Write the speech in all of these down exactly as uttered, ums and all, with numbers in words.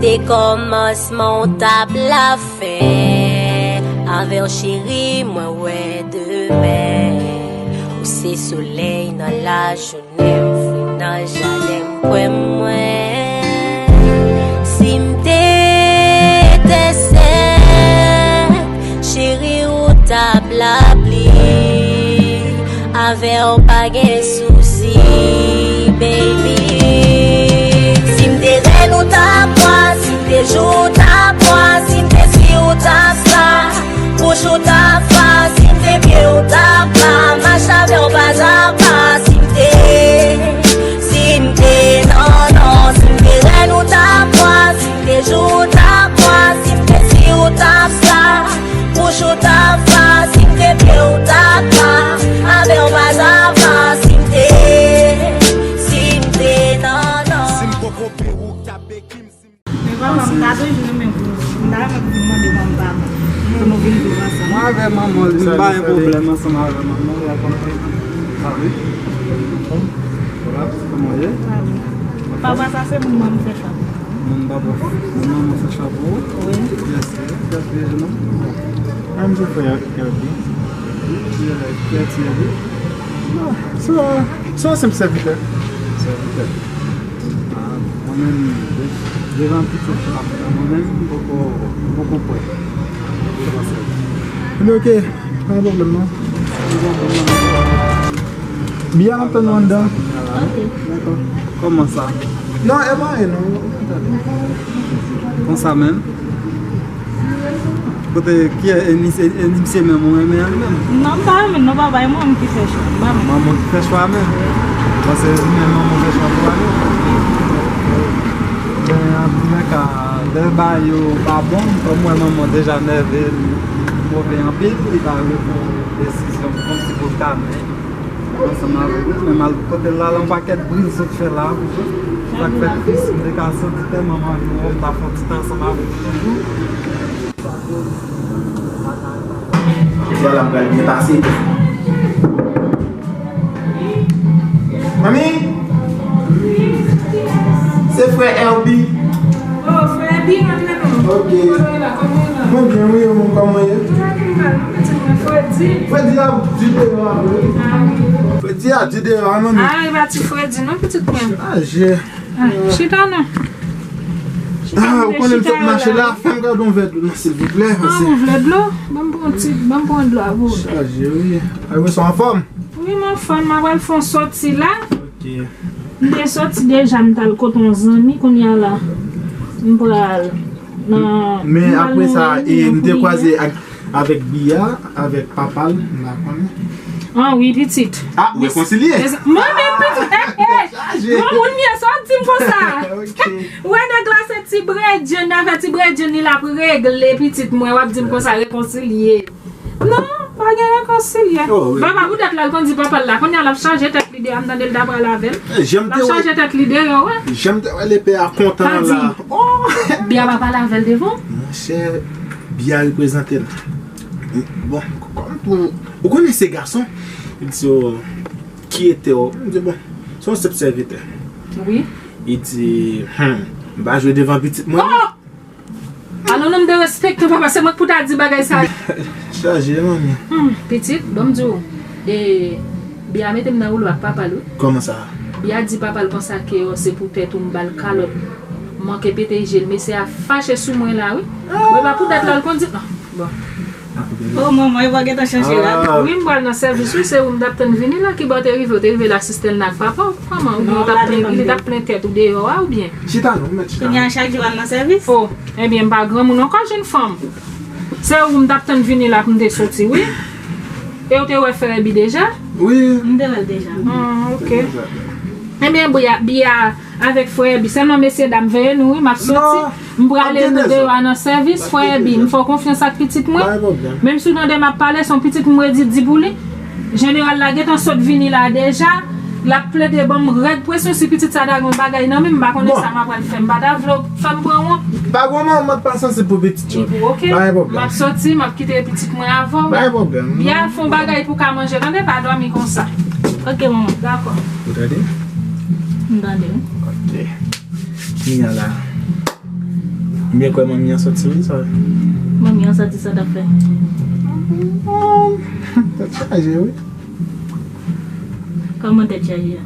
Se kòmansman w t ap lafen. Avè w cheri, mwen wè demen. Ou se solèy nan lajounen, m fri nan jaden, m kwè mwen. Si m te etensèl, cheri, ou t ap lapli. Avè w pa gen sousi, baby. Si m te rèn, ou t ap bwè. Si m te jou, ou t ap bwè. Si m te si, ou t ap sa. Bouch ou t ap fa. Si m te pye, ou t ap la. Mache avè w pa a pa. Si m te, si m te, non, non. Si m te rèn, ou t ap bwè. Si m te jou, ou t ap bwè. Si m te si, ou t ap sa. Bouch ou t ap fa. Si m te pye, ou t ap la. Avè w pa a pa. Si m te, si m te, non, non. Si m poko pewouk, tape kim, si m... Men papa, m ta toujou renmen pou, m ta renmen pou vin mande manman papa pou nou vin viv ansanm. Mwen avè manman li, m pa gen pwoblèm ansanm avè manman li, a konprann. Ah wi. Hola, kòman w ye? Papa, sa se moun mwen m fè chwa pou. Moun papa, moun manman fè chwa pou ou? Wi. Kiyès li ye? Kiyès li ye, jeune homme? Menm se frè Kirby. Frè Kirby. Non, se, se yon senp sèvitè. Sèvitè. Ah, mwen menm, de-, devan pitit m ap pran mwen menm, m poko, m poko prè. Ebyen, oke, pa gen pwoblèm, non. Bia, m ap tann ou anndan. Ok. Dakò. Kòman sa? Non, e pa anyen, non. Konsa menm? Kote, kiyès, e misye, e misye menm ou renmen an li menm? Non, m pa renmen l non, papa, e manman m ki fè chwa, pa mwen. Manman ki fè chwa menm? Paske li menm manman fè chwa pou al. Men, antoulèka, lè bagay yo pa bon, kòm m wè manman deja nève, li move anpil, li pa vle pran desizyon kòmsi pou l ta men ansanm avèk nou, men mal kote l la, yon pakèt bri l sot fè la, wi. Sa k fè tris, m te ka santi tèlman m anvi wè w, m ta fè yon ti tan ansanm avèk ou toujou. Kounye a la m pral byen pase. Manmi! Se frè Elby. Oh, frè Elby, antre non. Ok. Kòman w ye la? Kòman w ye la? Mwen byen, wi, e ou menm, kòman w ye? Mwen tranquille, mwen pitit mwen Fredi. Fredi a di deyò a vre. Ah, wi. Fredi a di deyò a, manmi. Ah, e pa ti Fredi non, pitit mwen. Ah, je. Ah, chita non. Chita, ah, ou konnen m sot mache la, fè m gade yon vè dlo non, silvouplè, ah, paske yon vè dlo? Ban m pran ti, ban m pran dlo a pou ou. Chaje, wi. Ay, wi, sa w anfòm? Wi, m anfòm, m ap al fè yon sòti la. Ok. M te sòti deja, m t al kote yon zanmi, kounye a la, m pral nan, men apre sa, e, m te kwaze ak, avèk Bia, avèk papa l, m pa konnen. Ah, wi, pitit. Ah, rekonsilye. Mwen menm, pitit, eh, eh, chaje. Granmoun m ye, sa w ap di m konsa? Ok. Wè nèg la se ti bredjenn, afè ti bredjenn li l ap regle, pitit mwen, w ap di m konsa, rekonsilye. Non, pa gen rekonsilye. Oh, wi. Papa, pou dat la, l konn di papa l la. Kounye a, l ap chanje tèt li deyò a, m tande l ta pral avè l. Eh, jan m te wè, l ap chanje tèt li deyò, wi. Jan m te wè lepè a kontan la. Oh! Bia pa pale avè l devan? Monchè, Bia reprezante l. Bon, kòm tou, ou konnen se gason, li di, oh, ki etè w? M di, bon, se yon senp sèvitè. Wi. Li di, hmm, m pa jwe devan pitit mwen non. Oh! Alò, non, m derespekte w, papa, se mwen k pou ta di bagay sa yo. Chaje, manmi. Hmm, pitit, ban m di w, e, Bia mete m nan woulo ak papa l, wi. Kòman sa? Bia di papa l konsa ke, oh, se poutèt ou m ba l kalòt. M manke pete je l, mesye a fache sou mwen la, wi. Mwen pa pou dat la, l konn di, non, bon. Oh, manman, yo pa gentan chanje rad. Ah. Wi, m pral nan sèvis, wi, se ou m t ap tann vini la, ki bò w te rive, w te rive la, Sistenna ak papa w, kòman, oubyen w t ap plen, li t ap plen tèt ou deyò a, oubyen? Chita non, mèt chita. Kounye a chak jou al nan sèvis? Oh, ebyen, m pa granmoun ankò, jenn fanm. Se ou m t ap tann vini la pou m te soti, wi. E w te wè frè Ebi deja? Wi. M te wè l deja. Ah, ok. Ebyen, Bia, Bia, avèk frè Ebi. Sèlman, mesyedam, veye nou, wi, m ap soti. Non, m prale nou deyò a nan sèvis, frè Ebi. M fè w konfyans ak pitit mwen. Pa gen pwoblèm. Menm si w tande m ap pale, se yon pitit m redi di pou li. Jeneral la gentan sot vini la deja. L ap plede ban m rèd presyon si pitit sa ta gen yon bagay nan men m, m pa konnen sa m ap pral fè. M pa ta vle w fè m pran wont. Pa gen manman, m pa sanse pou pitit yo. Ok. Pa gen pwoblèm. M ap soti, m ap kite pitit mwen avè w. Pa gen pwoblèm. Bia, fè yon bagay pou w ka manje, tande, pa dòmi konsa. Ok, manman. Dakò. Ou tande? M tande, wi. Ok. Kounye a la. M byen kwè manmi an sòti wi, sa. Manmi an sòti, sa t ap fè? Tèt chaje wi. Kòman tèt chaje a?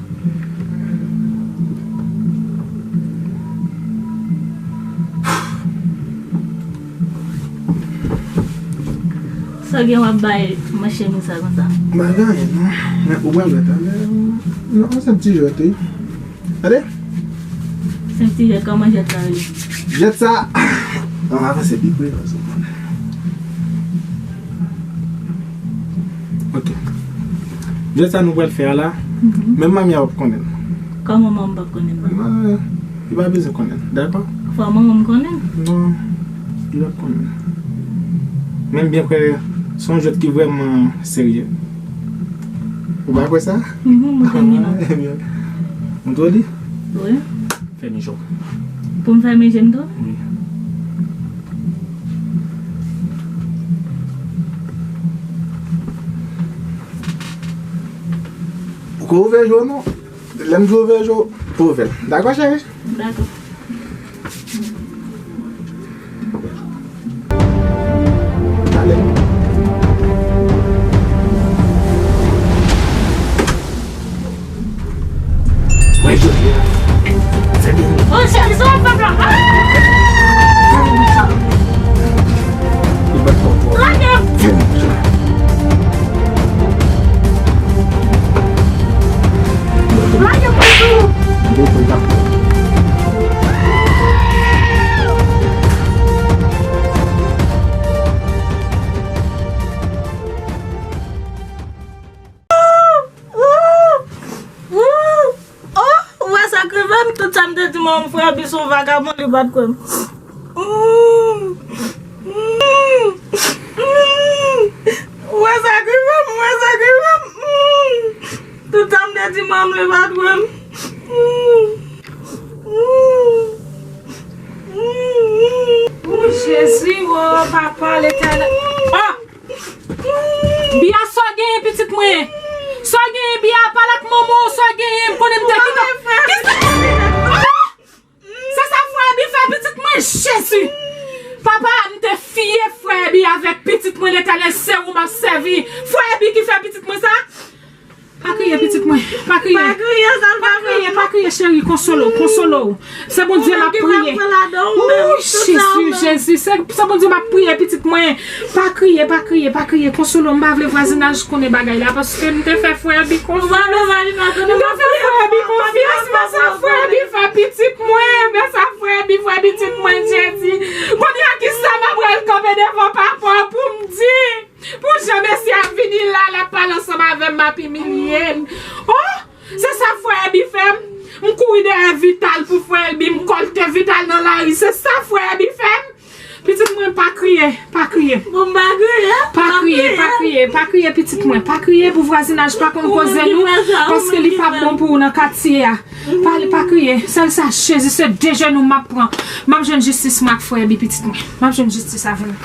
Sa gen w ap bay manchemi sa konsa? M pa gen anyen non. Men ou pral wè talè. Non, se yon ti jwèt wi. Tande? Se yon ti jwèt, kòman jwèt sa rele? Jwèt sa. An avanse pi pre paske. Ok. Jwèt sa nou pral fè a la. Menm manmi a p ap konnen. Kòman manman m p ap konnen? Li pa bezwen konnen, dakò? Fò manman m konnen? Non, li p ap konnen. Men m byen kwè se yon jwèt ki vrèman serye. Ou pa kwè sa? Mhm, mwen kwè li non. Ebyen, mwen tou di? Wi. Fèmen je w. Pou m fèmen je m tou? Wi. Ou ka ouvè je w non. Lè m di ouvè je w, pou ouvè l. Dakò, cheri? Dakò. Ale. Mwen jodi a, se byen. Oh, cheri, sa w ap fè la? Ah! Li pa t konprann. Lage! Lage mwen tou! Oh, ou wè sa k rive m? Tout sa m te di manman m, frè Bi se yon vagabon, li pa t kwè m. Mm. Mm. Mm. Ou wè sa k rive m? Ou wè sa k rive m? Mm. Tout sa m te di manman m, li pa t kwè m. Mm. Mm. Mm. Oh, Jezi, oh, papa, Letènèl. Oh! Bi a, sa w genyen, pitit mwen? Sa w genyen, Bi a? Pale ak manman w, sa w genyen? M konnen m te kite w. Kisa? Ah! Se sa frè Bi fè pitit mwen, Jezi! Papa, m te fye frè Bi avèk pitit mwen, Letènèl, se ou m ap sèvi. Frè Bi ki fè pitit mwen sa? Pa kriye, pitit mwen. Pa kriye. Pa kriye, sa l pa fè. Pa kriye, pa kriye, cheri. Konsole w, konsole w. Se Bondye m ap priye. Ou menm ki pral pran ladan w menm, tout sa w menm. Jezi, Jezi, se, se Bondye m ap priye, pitit mwen. Pa kriye, pa kriye, pa kriye. Konsole w, m pa vle vwazinaj konnen bagay la, paske m te fè frè Bi konfyans. M te fè frè Bi konfyans, men sa frè Bi fè pitit mwen, men sa frè Bi fè pitit mwen, Jezi. Kounye a, kisa m ap pral kanpe devan papa pou m di? Pou jan mesye a vini la, l ap pale ansanm avè m, m ap imilye l. Oh! Se sa frè Ebi fè m. M kouri dèyè Vital pou frè Ebi, m kòlte Vital nan lari. Se sa frè Ebi fè m. Pitit mwen, pa kriye, pa kriye. Bon, m pa kriye. Pa kriye, pa kriye, pa kriye, pitit mwen. Pa kriye pou vwazinaj pa konn koze nou, paske li p ap bon pou ou nan katye a. Pa, pa kriye. Sèl sa, Jezi, se de jenou m ap pran. M ap jwenn jistis mwen ak frè Ebi, pitit mwen. M ap jwenn jistis avè l.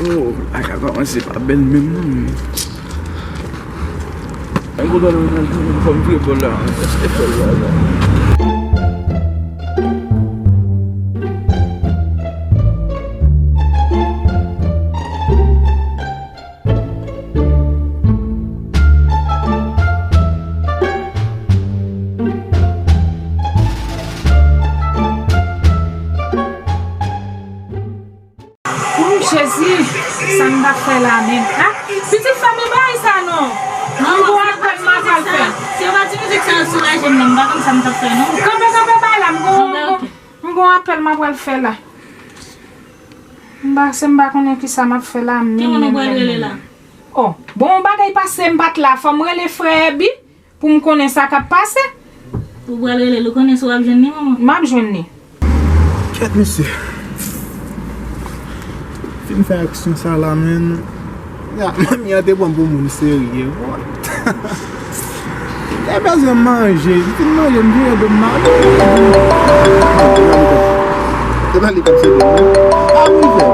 Oh, bagay kòmanse pa bèl menm non. Mwen kontan nan fòm vre bòl la. Èske fè l la la? Ooh, Jezi, sa m t ap fè la menm? Ah, pitit, fè m bay sa non. M gon apèl m ap pral fè. Se pa ti mizik sa soulaje m nan, m pa konn sa m t ap fè non. Kanpe, kanpe, bay la, m gon, m gon apèl m ap pral fè la. M pa, se m pa konnen kisa m ap fè la menm. Ki moun ou pral rele la? Oh, bon, yon bagay pase m pa t la, fò m rele frè Ebi. Pou m konnen sa k ap pase. Ou pral rele l, ou konnen si w ap jwenn li, manman? M ap jwenn li. Kèt, mesye. Fin fè aksyon sa la, menm. Ya, manmi an te pran m pou moun serye. What? Te bezwen manje. M fin manje, m vire do m nan. Se pa li k ap sede m, non? A wi, frè.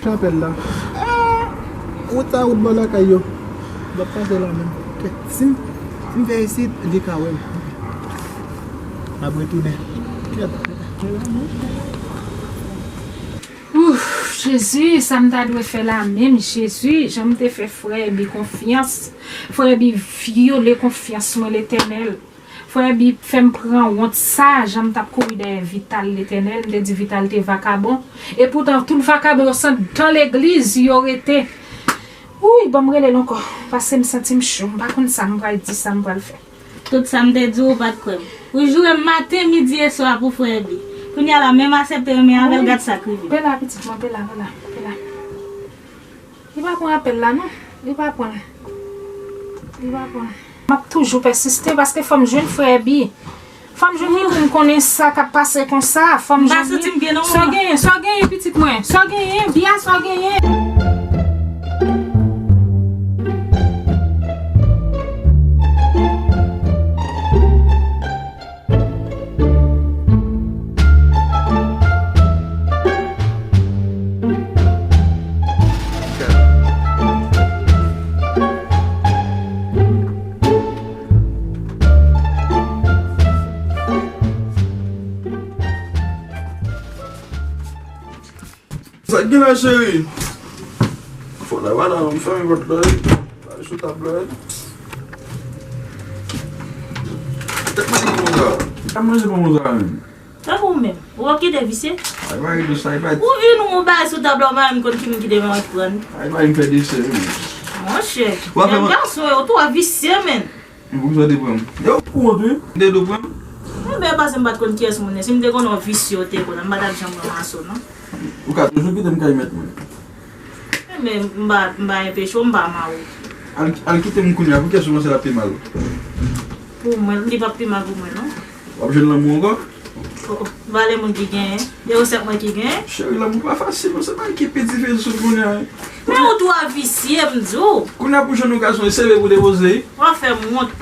Chapèl la. Ah! Wout sa, wout bò lakay yo. M ap pase la menm. Kèt, si m, si m fè isit, li ka wè m. M ap retounen. Kèt. Ouf, Jezi, sa m ta dwe fè la menm, Jezi, jan m te fè frè Ebi konfyans. Frè Ebi vyole konfyans mwen, Letènèl. Frè Ebi fè m pran wont sa, jan m t ap kouri dèyè Vital, Letènèl, m te di Vital te vakabon. Epoutan, tout vakabon yo sot dan legliz, yo rete. Wouy, ban m rele l ankò, paske m santi m cho, m pa konn sa m pral di, sa m pral fè. Tout sa m te di w, ou pa t kwè m. Ou joure m maten, midi e swa pou frè Ebi. Kounye a la, menm asepte renmen avè l, gad sa k rive. Bela, pitit mwen, Bela, Bela, Bela. Li pa pran apèl la, non. Li pa pran l. Li pa pran l. M ap toujou pèsiste, paske fò m jwenn frè Ebi. Fò m jwenn li pou m konnen sa k ap pase konsa. Fò m jwenn li. M pa santi m byen, non, manman. Sa w genyen, sa w genyen, pitit mwen? Sa w genyen? Bia, sa w genyen? Sa k gen la, cheri? Fò la, wala, m fèmen pòt la. Bay sou tab la. Tèt manje bonbon sa. Tèt manje bonbon sa menm. Tankou w menm. Ou wè w kite visye? Ay, mari dous, ay, bay. Ou vin ou bay sou tab la, ou pa menm konn ki moun ki te mèt pran. Ay, bay, m fè desè, wi. Monchè, jèn gason yo twò visye, menn. Pou kisa w te pran m? Yo, pou wont, wi. M te dwe pran m. Enben, pase m pa t konn kiyès moun nan. Si m te konnen w visye w te konn, m pa t ap janm ranmase w, non. Ou ka toujou kite m kay mèt mwen. Enben, m pa, m pa enpeche w, m pa mare w. Al, al kite m kounye a, pou kiyès ou panse l ap pi mal? Pou mwen, li p ap pi mal pou mwen, non. W ap jwenn lanmou ankò? Oh, oh. Valè moun ki genyen. E resèt mwen ki genyen. Cheri, lanmou pa fasil, non, se bagay ki pi difisil kounye a. Men ou twò visye, m di w. Kounye a pou jwenn yon gason, e seve pou depoze. W ap fè m wont.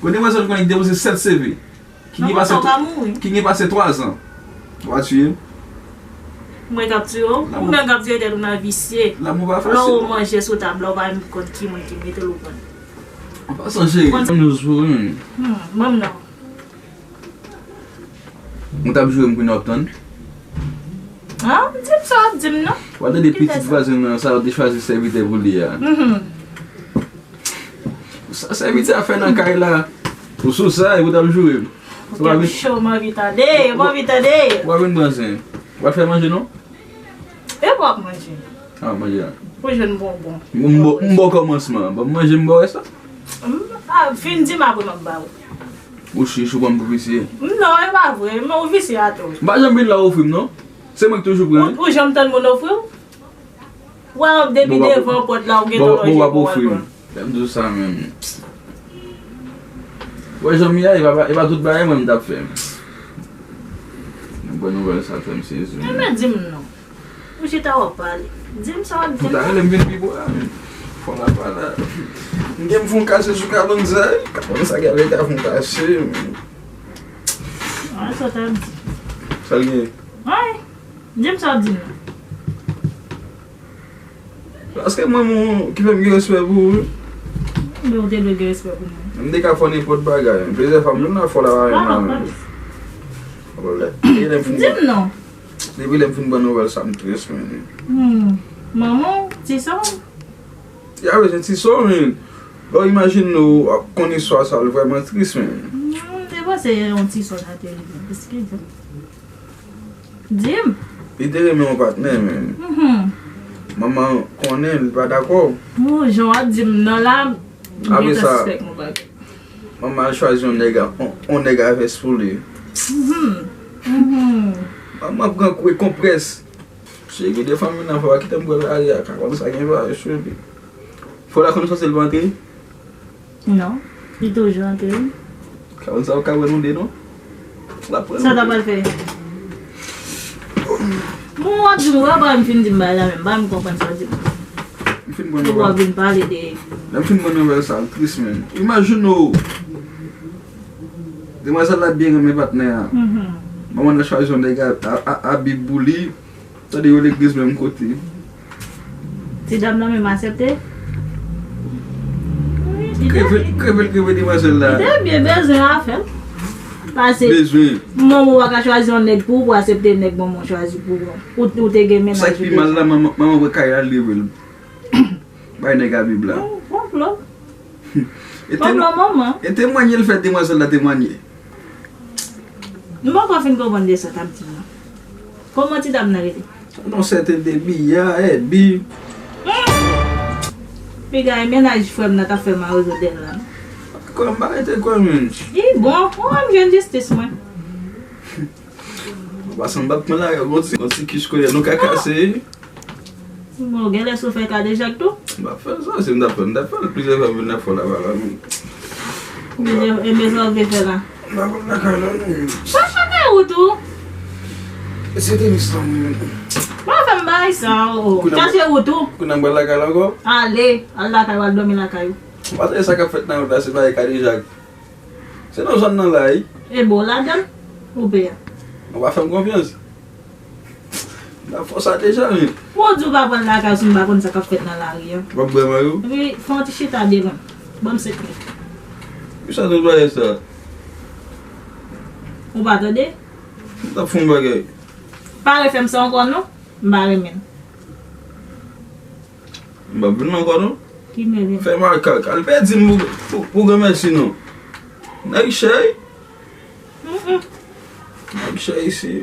Kounye a, m konnen ki depoze sèt seve. Ki gen pase, ki gen pase twazan. W a tiye m. Mwen k ap tiye w? Ou menm k ap tiye tèt ou nan visye. Lanmou pa fasil. Lè w manje sou tab la, ou pa menm konn ki moun ki mete l ou pran. An pasan, cheri, m jis pou ou. Hmm, ban m non. Ou t ap joure m kounye a w ap tann? Ah, di m sa w ap di m non. W a tande pitit vwazen nan sa, ou te chwazi sèvitè pou li a. Mhm. Sa sèvitè a fè nan kay la? Ou sou sa, epi w t ap joure m. Ou pa vin cho, m anvi tande, m anvi tande. Ou pa vin pran zen. Ou pa t fè manje non? E w ap manje. Ah, manje a. Pou jwenn bonbon. M ba w kòmansman. Ban m manje, m ba w rès la. M, ah, fin di m apre m ap ba w. Ou chich, ou pran m pou visye? Non, e pa vre. Men ou visye a tou. M pa janm vin la ofri m non. Se mwen ki toujou pran. Ou, ou janm tann moun ofri w? Wè, depi devan pòt la, ou gentan lonje pou w al pran. Lè m di w sa menm. Wè, jan m ye a, e pa, e pa tout bagay mwen m t ap fè. Yon bon nouvèl sa fè m sezi. Enben, di m non. Ou chita w ap pale. Di m sa w ap di m. Ou ta rele m vin pi bò la menm. Fò la pa la. M gen m fon kase sou Kalonza. Kalonza gen avè ta fon kase. An, sa w t ap di. Sa l gen? Ay, di m sa w ap di m nan. Paske mwen, mwen ki fè m gen respè pou ou, wi. Men ou te dwe gen respè pou mwen. M te ka fè nenpòt bagay. Plizyè fwa m jwenn nan fò la pa menm la menm. Di m non. Depi lè m fin pran nouvèl sa, m tris, men. Hmm. Manman w, ti sè w? Y a bezwen ti sè w, men. Lè w imajine w ap konn istwa sa, l vrèman tris, men. Hmm, m te panse yon ti sè w ta te rive. Eskize m. Di m. Li te renmen yon patnè, men. Mhm. Manman konnen, li pa dakò. Bon, jan w ap di m nan la, m gentan sispèk yon bagay. Manman al chwazi yon nèg a, yon, yon nèg a vès pou li. Mhm. Mhm. Manman pran kou e konprès. Cheri, gen de fanmi nan fò a, kite m pral ale a, ka konn sa gen bagay sou li. Fò la konn sòsyè l pa antre? Non, li toujou antre wi. Ka konn sa w ka wè nou de non? L ap pran nou. Sa w ta pral fè? Bon, w ap di m, w ap ba m fin di m bagay la menm, ba m konprann sa w di m. M fin pran nouvèl. Epi w ap vin pale de. Lè m fin pran nouvèl sa, l tris menm. Imajine w. Demwazèl la byen renmen patnè a. Mhm. Manman nan chwazi yon nèg a, a, a, a Bib pou li. Tande yo legliz menm kote. Ti dam nan menm aksepte. Wi, li te, kreve l, kreve l, kreve demwazèl la. Li te byen bezwen afè l. Pase, bezwen. Manman w pa ka chwazi yon nèg pou ou, pou aksepte nèg manman w chwazi pou ou. Ou, ou te gen mennaj. Sa ki pi mal la, manman, manman w pran kay la, li leve l. Bay nèg a Bib la. Bon, bon plan. E te, bon plan, manman. E temwanye l fè demwazèl la temwanye. M poko fin konprann de sa t ap di m nan. Kòman ti dam nan rele? Non, sèten de Biya, Èbi. Hmm. Piga e mennaj frè m nan t ap fè mawozo dèyè l la. Kwè m pa rete kwè, menn. Li bon, ou wè m jwenn jistis mwen. An pasan, m p ap pran la, yon ti, yon ti kich kounye a, nou ka kase. Bon, genlè sou fè kadejak tou? M p ap fè sa, si m t ap fè, m t ap fè l plizyè fwa, m vin ap fè l ava la menm. Plizyè, e men sa w vle fè la? M p ap fè l lakay la non. Pa chache wout ou. E se tenis la mwen. Pa fè m bay sa, o. Chache wout ou. Kounye a m pral lakay la ankò? Ale, al lakay ou, al dòmi lakay ou. M pa tande sa k ap fèt nan wout la, se bagay kadejak. Se nan zòn nan la, wi. E bon, ladan, ou pè a. Ou pa fè m konfyans. M ap fè w sa deja, wi. Ou di w pa pral lakay si m pa konn sa k ap fèt nan lari a. Ou p ap bwè mayo? Wi, fè yon ti chita devan. Ban m senk minit. Kisa nou bagay sa? Ou pa tande? M t ap fè yon bagay. Pa refè m sa ankò, non. M pa renmen l. M p ap vin la ankò non. Ki mele? Fè makak. Al pèdi m pou, pou, pou granmèsi non. Nèg chè wi. Mm-mm. Nèg chè isi.